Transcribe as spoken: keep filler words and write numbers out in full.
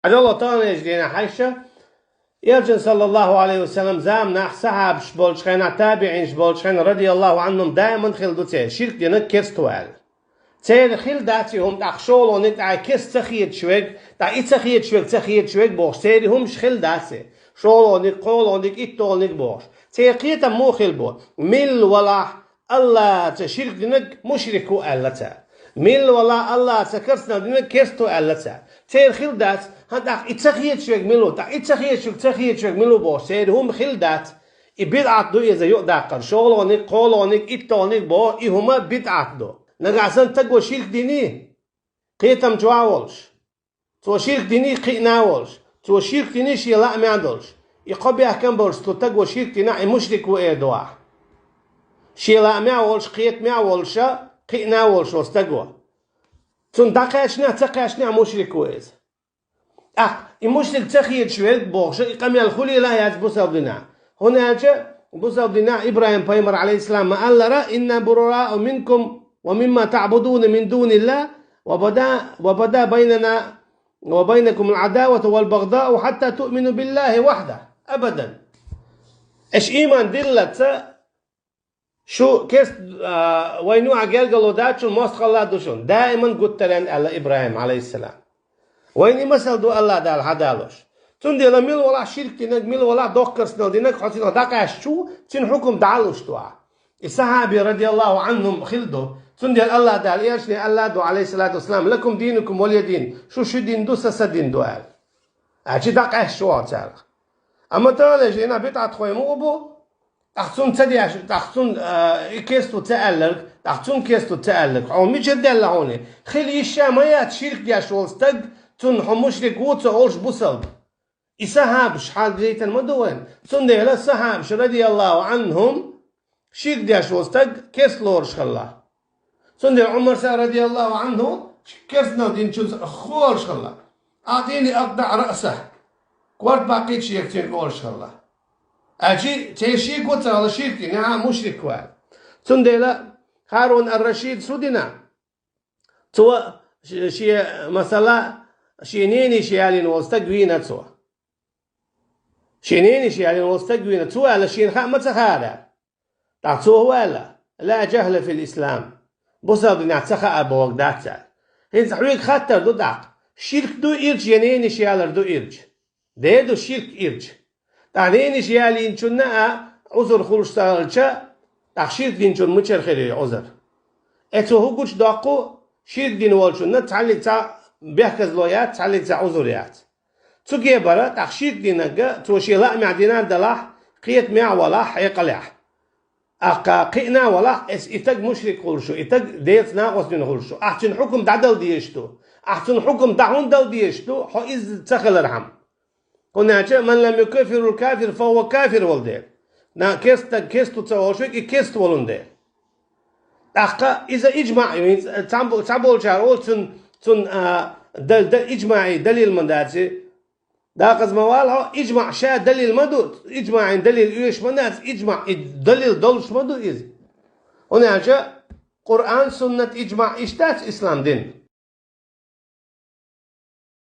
Хьажал таханлерчу дийнахь хьаьжча, Элчан, саллаллаху Ӏалайхи ва саллам, заманахь сахьабаш болчу хенахь, табиӀинаш болчу хенахь, радияллаху Ӏанхум, даиман хилла ду церан ширк динарг, керста ву аьлла. Церан хилла дац и хӀума, тӀаккха шолгӀаниг, тӀаккха и керста ца хеташ верг, тӀаккха и ца хеташ верг, ца хеташ верг бохуш, церан хӀумаш хилла дац и. ШолгӀаниг, кхоалгӀаниг, итталгӀаниг бохуш. Церан кхетам муха хилла бу? Милла валахь, АллахӀаца ширк динарг мушрик ву аьлла цара. Милла валахь, АллахӀаца керстанал динарг керста ву аьлла цара. Церан хилла дац, хӀан, тӀаккха и ца хеташ верг мила ву, тӀаккха и ца хеташ верг, ца хеташ верг мила ву бохуш, церан хӀума хилла дац. И бидӀат ду иза юкъадаккхар. ШолгӀаниг, кхоалгӀаниг, итталгӀаниг боху, и хӀума бидӀат ду. Нагахь санна стага ширк диний, кхетам чохь а волуш, цо ширк диний кхиъна а волуш, цо ширк диний шен лаамехь а долуш, и кхо бехкам болуш цу стага ширк динехь, и мушрик ву эр ду ахь. Шен лаамехь а волуш, кхетамехь а волуш, кхиъна а волуш волу стага. Цунна дӀакхаьчнехь, ца кхаьчнехь мушрик ву иза. ТӀаккха и мушрик ца хеташ верг бохуш, и къамел хуьлийла а яц бусалба динехь. ХӀунда аьлча бусалба динехь ИбрахӀим-пайхамар, Ӏалайхиссалам, ма-аллара: «Инна бураау минкум ва мимма таъбудуна мин дуниллахӀ, ва бада, ва бада байнана ва байнакумул Ӏадавату вал багъдау хьатта туъмину биллахӀи вахьдахӀ». Абадан. Аша ийман диллалц, шу керст-, а, вайна юкъахь гергарло дац шуна, мостагӀалла а ду шуна, даиман гуттаренна, аьлла ИбрахӀима, Ӏалайхиссалам. Вайна и масал ду АллахӀ Дала хьадалош. Цундела мила валахь ширк динарг, мила валахь доккха керстанал динарг, хьо цунах дӀакъаьсташ ву, цуьнан хӀукум дӀа а луш ду ахь. И сахьаби, радияллаху Ӏанхум, хилла ду. Цундела АллахӀ Дала элчане аьлла а ду, Ӏалайхиссалату вассалам: «Лакум динукум валия дин», шу шун дин ду, сан сан дин ду аьлла. Аьлча дӀакъаьсташ ву хьо царах. Амма таханлерчу дийнахь бидӀат хой муха бу? ТӀаккха цунна ца деш, тӀаккха цунна, а, и керста ву ца аьлларг, тӀаккха цунна керста ву ца аьлларг, хьо мичара даьлла хьуна? Хила йиш а ма яц ширк деш волу стаг, цунна хьо мушрик ву ца олуш бусалба. И сахьабаш хьагайтина ма ду вайна. Цундела сахьабаш, радияллаху Ӏанхум, ширк деш волу стаг керста лоруш хилла. Цундела Ӏумар-са, радияллаху Ӏанху, керстанал динчуьнца хӀу олуш хилла? «АӀтӀини акътаӀ раъсахӀ», корта баккхийта шега цуьнга олуш хилла. Аьлча церан шега го ца хилла ширк динехь а мушрик ву аьлла. Цундела Харун ар-Рашид шу дина? Цо ш-, шен, масала, шен ненаша ялийна волу стаг вийна цо. Шен ненаша ялийна волу стаг вийна. Цо аьлла, шена хаа ма ца хаара. ТӀаккха цо хӀу аьлла: «Ла жахла фил ислам». Бусалба динехь ца хаа бохург дац аьлла. ХӀинца хьоьга хаттар ду тӀаккха: ширк ду ирча я ненаша ялар ду ирча? Дера ду ширк ирча. ТӀаккха ненаша ялийначунна а Ӏузур хуьлуш ца хилча, тӀаккха ширк динчунна мичара хир ю Ӏузур? Э, цо хӀу гучудоккху, ширк дина волчунна цхьаьллиг цхьа бехказло яц, цхьаьллиг цхьа Ӏузур яц. Цу кепара, тӀаккха ширк динарг, цо шен лаамехь дина а далахь, кхетамехь а валахь, хьекъалехь. ТӀаккха кхиъна а валахь, эс и стаг мушрик хуьлуш ву, и стаг Делаца накъостдина хуьлуш ву. Ахь цуьнан хьукам дӀадала дезаш ду. Ахь цуьнан хьукам дӀа хӀунда дала дезаш ду, хьо иза ца хилархьама? ХӀунда аьлча: «Ман лам юкаффирул кафир, фа хува кафир», волу дела. На, керста стаг керста ву ца олуш верг, и керста волун дела. ТӀаккха иза иджмаъ ю, хӀинца цхьабо-, цхьаболчара олу цунна, цунна, а, да-, да-, иджмаъий далил ма дац и. Дакъаза ма вала хьо, иджмаъ ша далил ма ду, иджмаъийн далил оьшуш ма дац, иджмаъ и далил долуш ма ду иза. ХӀунда аьлча Къуръан, суннат, иджмаъ иштта дац ислам дин.